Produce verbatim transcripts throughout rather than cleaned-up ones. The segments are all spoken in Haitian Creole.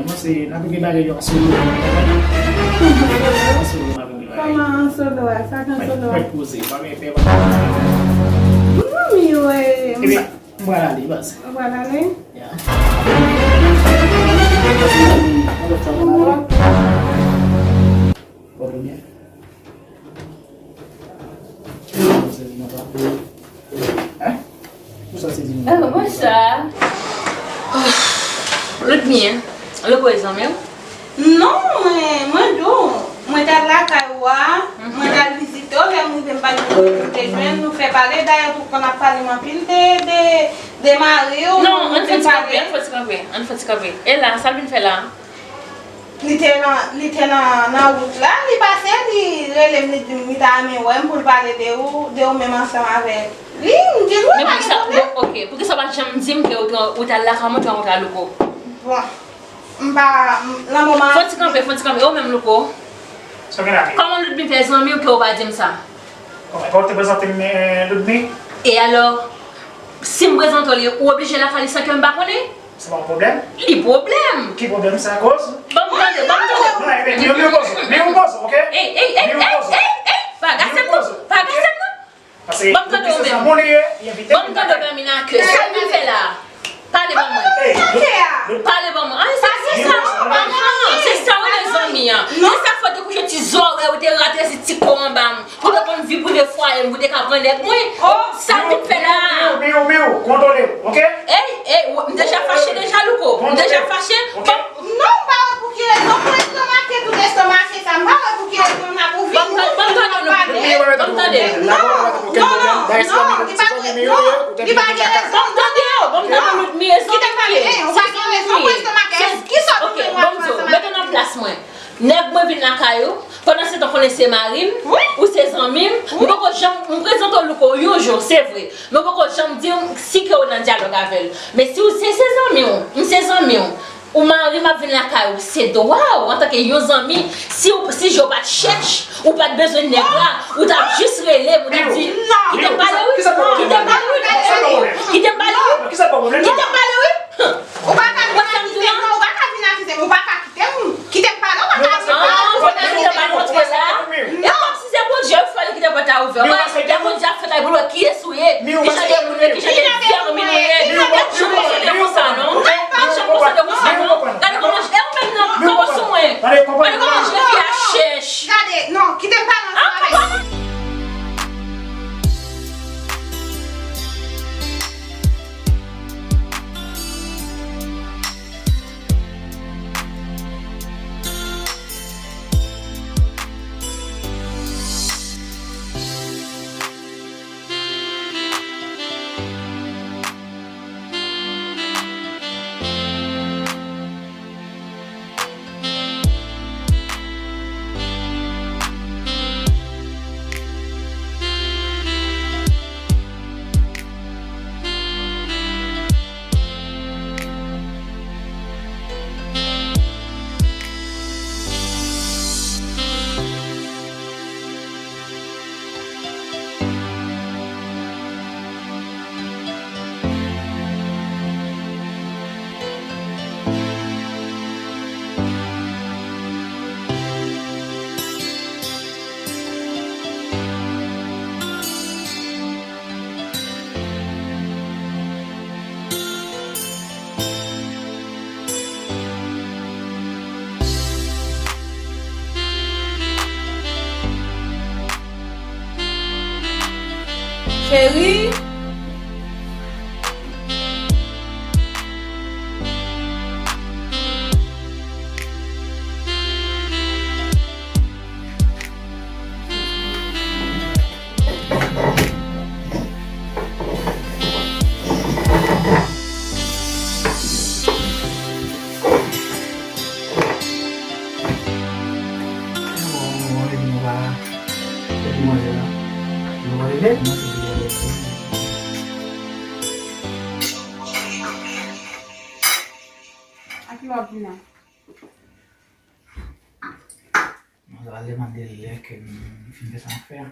Mwen se, n ap regle bagay yo an solo. An solo, n ap regle bagay yo. Kòman an solo a? Sa k an solo a? Mwen poze, pa gen pè. Mwen, mwen, mwen. Ebyen, m pral ale, baz. Ou pral ale? Ya. Ou pral ale? Ou pral ale? Hein? Pou sa se di nou. Oh, bonsoir. Ludmi, louko e zanmi w? Non, mwen, mwen di w, mwen t al lakay ou a, mwen t al vizite w, lè m rive m pa jwenn ou, m te jwenn nou fè pale, dayè tou konn ap pale m anpil de, de, de mari w. Non, ann fè ti kanpe, ann fè ti kanpe, ann fè ti kanpe. E la, sa l vin fè la? Li te nan, li te nan, nan wout la, li pase, li rele m, li di m li ta renmen wè m pou l pale de ou, de ou menm ansanm avèk li. M di l wi, pa gen pwoblèm. Bon, ok, poukisa w pa t janm di m ke ou te, ou t al lakay mwen, ou te rankontre a louko? Bon, m pa, m, nan moman. Fò ti kanpe, fò ti kanpe, ou menm louko. Sa gen la, wi. Kòman Ludmi fè zanmi w ke ou pa di m sa? Kòman, ou te prezante m, eh, Ludmi? E alò, si m prezante w li, ou oblije lakay li san ke m pa konnen? Se pa yon pwoblèm? Li pwoblèm. Ki pwoblèm sa koz? Ban m tande, ban m tande. Non, ebyen, mi, mi poze, mi poze, ok? Ey, ey, ey, ey, ey, ey, pa agase m non, pa agase m non. Ban m tande w menm. Ban m tande w, Vermina, ke sa l vin fè la? Pale ban mwen. Pale ban mwen. Ay, se sa, se sa w rele zanmi an. Se sa fò te kouche ti zòrèy ou te rate si ti kò anba m. Pou te konn vi prive fwaye m, pou te ka pran nèg mwen. Sa m vin fè la a? Miw, miw, miw, kontwole w, ok? Ey, ey, m deja fache deja, louko. M deja fache. Bon. Non, m pa wè pou ki rezon, pou estomake, tout estomake sa, m pa wè pou ki rezon n ap ouvri. Ban m tande w, Ludmi, ban m tande. Non, non, non, li pa gen rezon. Ban m tande w, ban m tande w, Ludmi, e zanmi m ye. Kite m pale, ey, ou pa gen rezon pou estomake. Kisa w te fè mwen? Ban m di w, mete w nan plas mwen. Nèg mwen vin lakay ou, pandan se tan konnen se mari m, ou se zanmi m, m poko janm, m prezante w louko yon jou, se vre. Men w poko janm di m si ke w nan dyalòg avè l. Men si w se, se zanmi w, m se zanmi w, ou mari m ap vin lakay ou, se dwa w antanke yon zanmi, si w, si je w pa t chèch, ou pa t bezwen nèg la, ou t ap jis rele m, ou t ap di, kite m pale wi, kite m pale wi, kite m pale wi, kite m pale wi. Ou pa ka vin akize m non, ou pa ka vin akize m, ou pa ka kite m, kite m pale, ou pa ka vin pale. Fò Bondye pa montre la. E kòmsi se Bondye, fò li kite pòt la ouvè. Wè, lè Bondye ap fè bagay pou l wè kiyès ou ye. Kijan de moun ye, kijan de vèmin ou ye. M pa janm konsidere w konsa non. M pa janm konsidere w konsa non. Gade kòman, e ou menm nan, kòman sou mwen. Gade kòman je fi a chèch. Gade, non, kite m pale ansanm avèk ou. Cheri. A ki lè w ap vin la? Mwen prale mande l lè ke m fin fè sa m ap fè a.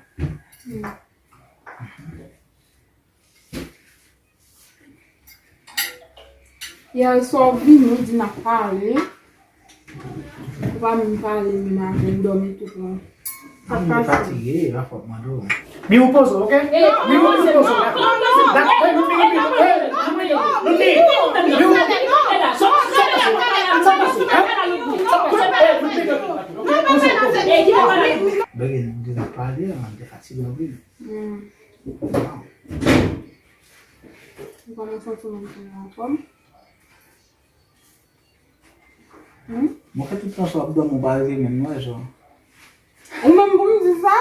Yè swa w vini, w di n ap pale. Ou pa menm pale menm avè m, dòmi tou pran. Sa k pase? Fatige, la fòk mande w. Mi ou poze, oke? Mi ou poze, dakò? Dakò, wi, wi, wi, wi, wi, wi, wi, mi ou, sa, sa pase, sa pase, hein? Sa pase, eh, wi, wi, wi, wi, oke? Poze, poze. Bègè, nou deja pale, an, te fatige anpil. Hmm. Ou kòmanse santi w menm jan anfòm? Hmm? Mwen fè tout tan sa w ap dòmi, ou pa reve menm, non, Jan? Ou menm pou m di sa?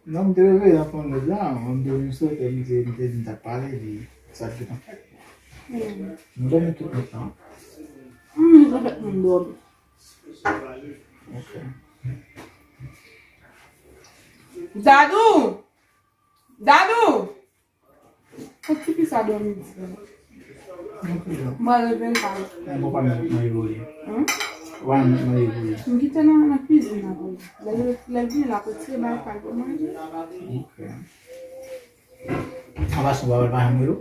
Non, m te reve nan fon lòd la, mwen m te vin sote, m te, m te vin t ap pale, epi sa t gentan fèt. Hmm. M dòmi tout nèt lan. Hmm, sa fèt mwen dòmi. Ok. Dadou! Dadou! Fè ti fi sa dòmi di. Mwen leve l pa. Mwen pa mwen mwen evolye. Hmm? Wa mwen evolye. M kite nan nan kwizin la pou li. Lè l lè l vini la pou tire bagay pa l pou manje. Ok. An pasan w pa wè l pa janm rele w?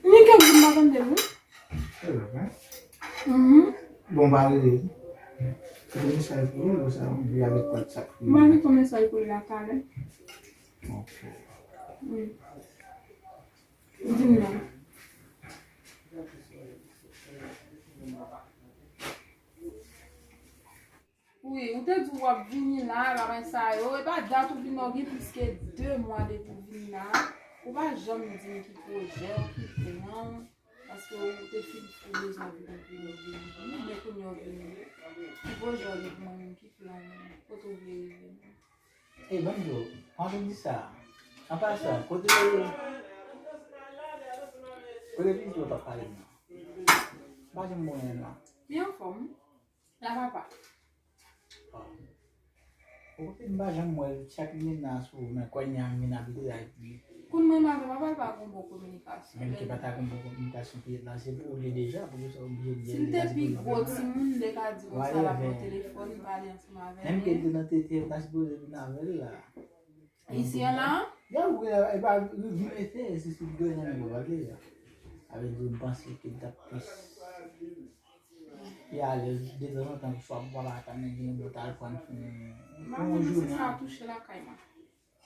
Ni kèk jou m pa tande l wi. Se vre, wi. Mhm. Bon, m pa rele l. Kite mesaj pou li, ou sa, ou vle avèk WhatsApp li. M pa kite yon mesaj pou li la talè. Ok. Wi. Di m non. Wi, ou te di w ap vini la, bagay sa yo. E pa dat ou vin la, ou gen plis ke de mwa depi w vini la. Ou pa janm di m ki pwojè w, ki plan w. Paske ou te fin ou bezwen vin anpil, ou vini. Men kounye a w vini. Ki pwojè w gen pou mwen menm, ki plan w menm? Kote w vle rive menm? E, ban m di w, anvan m di sa, an pasan, kote, kote pitit ou t ap pale m nan? M pa janm wè l la. Li anfòm. La papa. Ou konprann, m pa janm wè l, chak li nan sou men, kounye a m vin abite la epi. Kounye a m avè papa l pa gon bon kominikasyon. Menm ke pa ta gon bon kominikasyon, pitit la se pou li deja, poukisa w oblije di l li ta sipoze vin? Si m te pi gwo timoun, m te ka di konsa l ap nan telefòn, li pale ansanm avè l. Menm ke l te nan tete, l ta sipoze vin avè l la. Isi an la? Ya, ou gen, e pa, vin ete, se sou do nan men w pale la. Sa vle di, m panse ke l t ap plis pi alèz detanzantan, swa pou papa ta nan gen yon bòt al pran pou yon jounen. M pa konn si sa touche lakay mwen.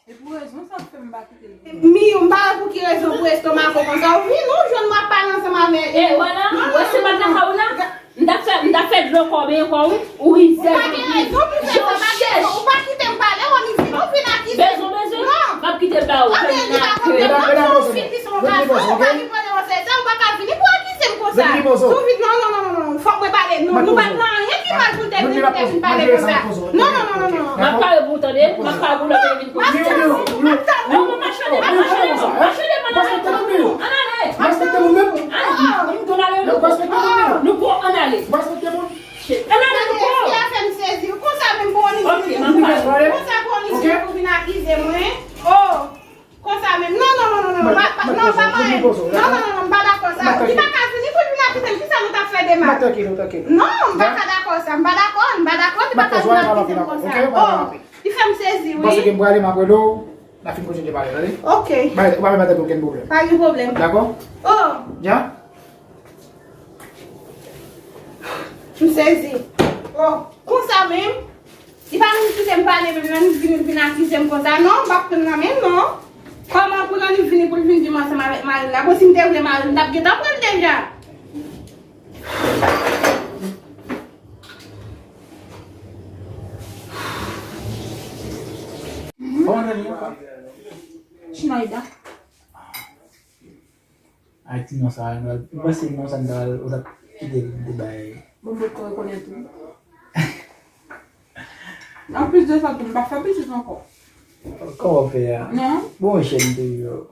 E pou rezon sa k fè m pa kite l vini. Mi, m pa wè pou ki rezon pou estomak ou konsa. Ou vin, ou jwenn m ap pale ansanm avè l. E, wè la, wè se pa t lakay ou la? M t ap fè, m t ap fè dlo kò, men kò ou, ou rizèz anpil. Ou pa gen rezon pou fè sa, pa gen rezon. Ou pa kite m pale, ou vin, ou vin akize m. Bezwen, bezwen. Non. M ap kite l ba ou. Anben, li pa konprann, non, se yon fi ki se yon gason, ou pa gen pwoblèm se sa, ou pa ka vini pou akize m konsa. Sou vin, non, non, non, non, non, fòk mwen pale. Non, nou pa t nan anyen ki mal pou l te vin, pou l te vin pale konsa. Non, non, non, non, non. M ap pale pou ou tande, m ap pale pou ou lè w te vin konsa. Non, m ap tande, m ap tande, m ap tande, m ap tande, m ap tande, m ap tande. Ann ale. Respekte moun menm. Ann ale, nou pran ann ale. Respekte moun. Ann ale, nou pran. Fi a fè m sezi. Konsa menm pou Onisi. Ok, m ap pale. Konsa pou Onisi pou vin akize mwen. Oh. Konsa menm. Non, non, non, non, non. Pa, pa, non, pa manyen. Non, non, non, non, m pa dakò sa. Li pa ka vini pou l vin akize m. Kisa nou t ap fè demal? Non, m pa ka dakò sa. M pa dakò, m pa dakò. Li pa ka vin akize m konsa. Oh. Li fè m sezi, wi. Paske m prale, m ap rele w, n a fin kontinye pale, tande? Ok. Bay, ou pa menm tande okenn pwoblèm. Pa gen pwoblèm. Dakò? Oh. Dja? M sezi. Oh, konsa menm? Li pa menm kite m pale, menm nan li vini, vin akize m konsa. Non, m p ap pran nan men l, non. Kòman pou nan li vini, pou l vin di m ansanm avèk mari l la? Bon, si m te vle mari l, m t ap gentan pran l deja. Bon, nan li ankò. Chinaida. Ay, ti non sa, nou al, ou panse non sa nou ta al, ou t ap kite l te bay. Bon, mwen te rekonèt ou. Anplis de sa, tou, m pa fè pitit ankò. Kòman w fè a? Non. Bon, chèn te yo.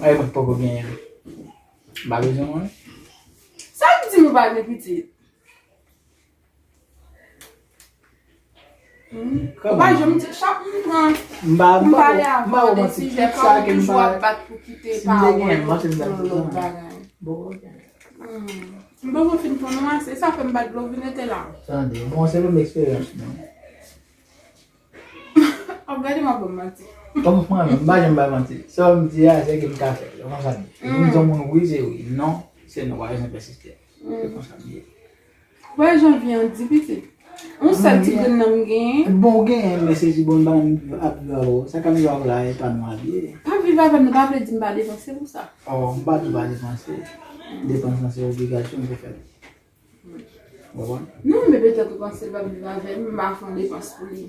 Ay, mwen poko genyen. M pa bezwen mwen. Sa k di nou pa gen pitit? Ou pa janm di, chak m pran, m pale avè w de sijè, pa ou toujou ap bat pou kite pawòl pou yon lòt bagay. M poko fin pran non ase, sa fè m bat dlo vin rete la. Tande, bon, se menm eksperyans mwen. Ap gade m ap ban m manti. Kòm mwen menm, m pa janm bay manti. Sa m di a, se ke m ka fè. Se konsa m ye. Pou m di yon moun wi, se wi. Non, se non, pa bezwen pèsiste. Se konsa m ye. Wè jan vi an di pitit. Yon sèl ti grenn nan m genyen. Bon, ou genyen, men se ti bon bannann ap viv avè w. Sa k ap viv avè w la, e pa nou a l ye. Pa viv avè m, nou pa vle di m pa depanse pou sa. Oh, m pa di w pa depanse. Depans lan se obligasyon pou fè l. Ou konprann? Non, men petèt ou panse l p ap viv avè m, m pa fè yon depans pou li.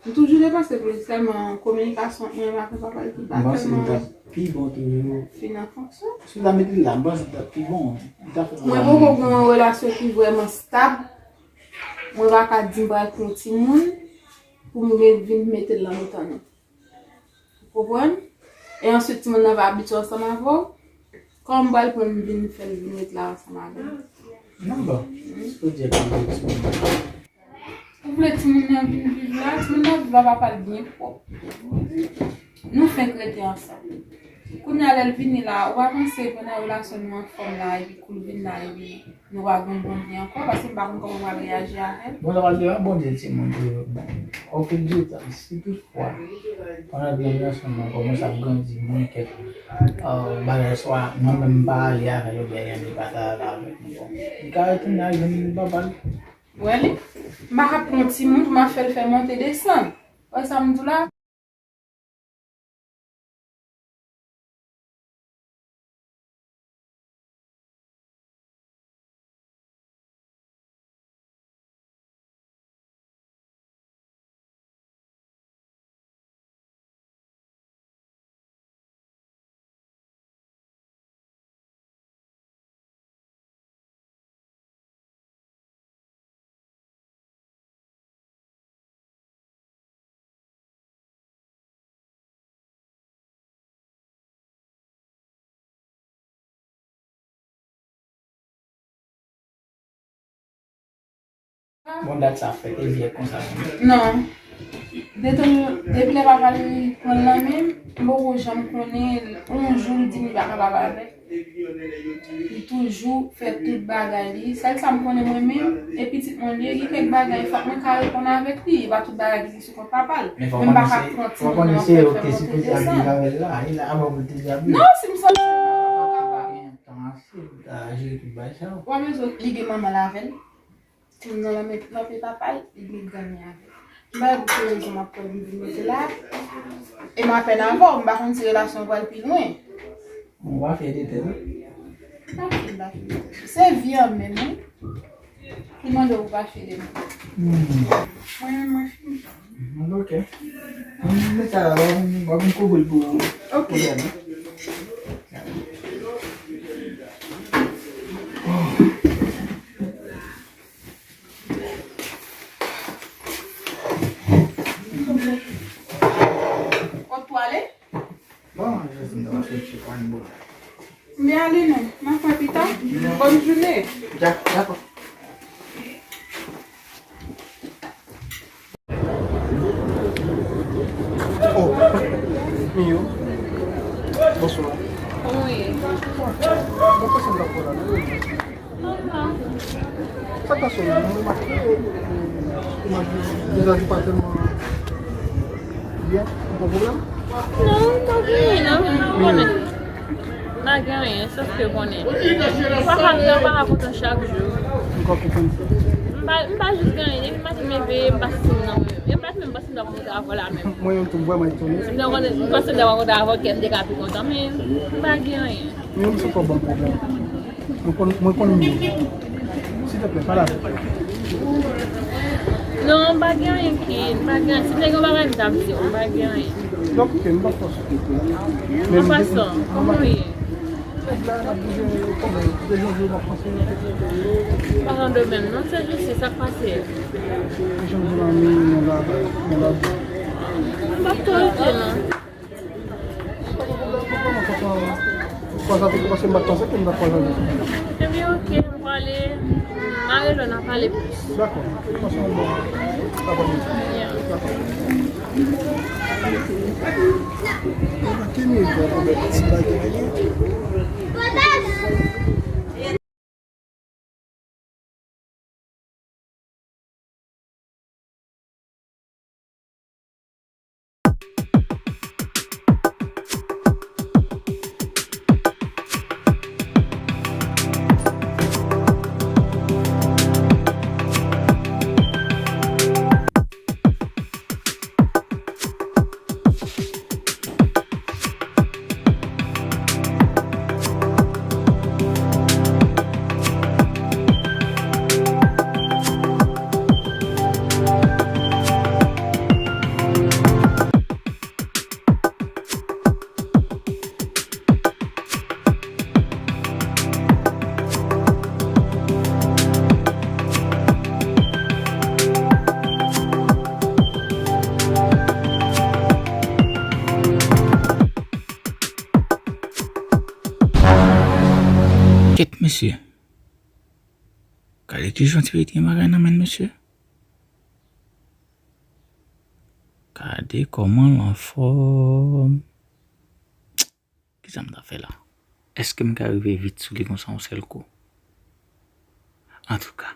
M toujou depanse pou li, sèlman kominikasyon an avèk papa l ki pa tèlman fin an fonksyon. M panse li t ap pi bon toujou. Si w ta mete l la, m panse li t ap pi bon. Li t ap fè yon bagay. Mwen poko gen yon relasyon ki vrèman stab. Mwen pa ka di m pral pran yon timoun pou m gen vin mete l nan mitan nou. Ou konprann? E answit, timoun nan va abitye ansanm avè w. Kòman m pral pran m vin fè l vin ret la ansanm avè m? Non, bon. Ou di ak yon timoun. Ou vle timoun nan vin viv la? Timoun nan viv a papa l byen pwòp. Nou fenk rete ansanm. Kounye a, lè l vini la, ou pa panse pandan relasyon nou anfòm la, epi kou l vin la, epi nou pa gen bon vi ankò, paske m pa konn kòman m pral reyaji avè l. Bon, sa pral depann Bondye, timoun toujou. Bon, au fil du temps, si toutfwa, pandan gen relasyon nou kòmanse ap grandi, mwen kèk, euh, bagay, swa mwen menm m pa ale avè l, oubyen li pa ta ale avèk nou, bon, li ka retounen al jwenn papa l. Wè li, m pa ka pran yon timoun pou m ap fè l fè monte desann. Wè sa m di w la? Bon, dat sa fèt, e vyè konsa. Non. Depi, depi lè papa l pran l nan men m, m poko janm konnen yon jou l di m li pa kapab avè l. Li toujou fè tout bagay li. Sèl sa m konnen mwen menm, e pitit mwen li ye, gen kèk bagay fòk mwen ka reponn avèk li. E pa tout bagay ki sou kont papa l. Men m pa ka pran timoun nan fè l fè monte desann. Non, si m santi m pa kapab. Gen tan ase pou ta jere tout bagay sa yo. Ou pa bezwen li gen manman l avè l. Timoun nan nan men, nan pye papa l, li gen granmen avè l. M pa wè pou ki rezon m ap pran vin mete la. E m apèn avè w, m pa konn si relasyon an pral pi lwen. Bon, w pa fye de tèt ou? M pa fye, m pa fye de tèt. Se vi an menm, wi. Li mande w pou pa fye de mwen. Hmm. Mwen menm, mwen fini. Hmm, ok. Hmm, men sa la, w ap vin kouvri l pou, ok, pou dèmen. Kot pou ale? Bon, jodi m ta pase chèche pran yon bon. M ale non, m ap wè pita. Bòn jounen. Dakò. Oh, Miyou. Bonswa. Wi. Mwen panse m t ap wè la. Sa k pase w menm? Mwen remake, eh, imaj ou, vizaj ou pa tèlman byen. Ou gen pwoblèm? Non, m pa gen anyen, non. Ou konnen. M pa gen anyen, sòf ke konnen. Papa m nan pa ka kontan chak jou. M ka konprann sa. M pa, m pa jis gen anyen. Depi maten m leve, m pase timoun nan mwen menm. E m pa t menm panse m t ap monte avè w la menm. Mwen menm tou, m vrèman etone. M te konn, m panse m t ap monte avè w, kè m te ka pi kontan, men m pa gen anyen. Men m santi w ban m pwoblèm. Mwen konn, mwen konn Miyou. Silteplè, pale avè l. Non, m pa gen anyen ki, m pa gen anyen. Si m te gen yon bagay, m t ap di w, m pa gen anyen. Donk, ok, m p ap fòse w. An pasan, kòman w ye? Nèg la, n ap bouje, kòman? De jan jou m ap panse. Pa gen de menm, non, se jis sa k pase. De jan jou la, nou, nou la, nou la. M p ap tolere, non. Ebyen, ok, m prale. M a rele w, n a pale plis. Dakò. Pase yon bon aprèmidi. Yeah. Dakò. Mesye. Gade ki jan ti pitit gen bagay nan men l, mesye. Gade kòman l anfòm. Kisa m ta fè la? Èske m ka rive vit sou li konsa yon sèl kou? Antouka,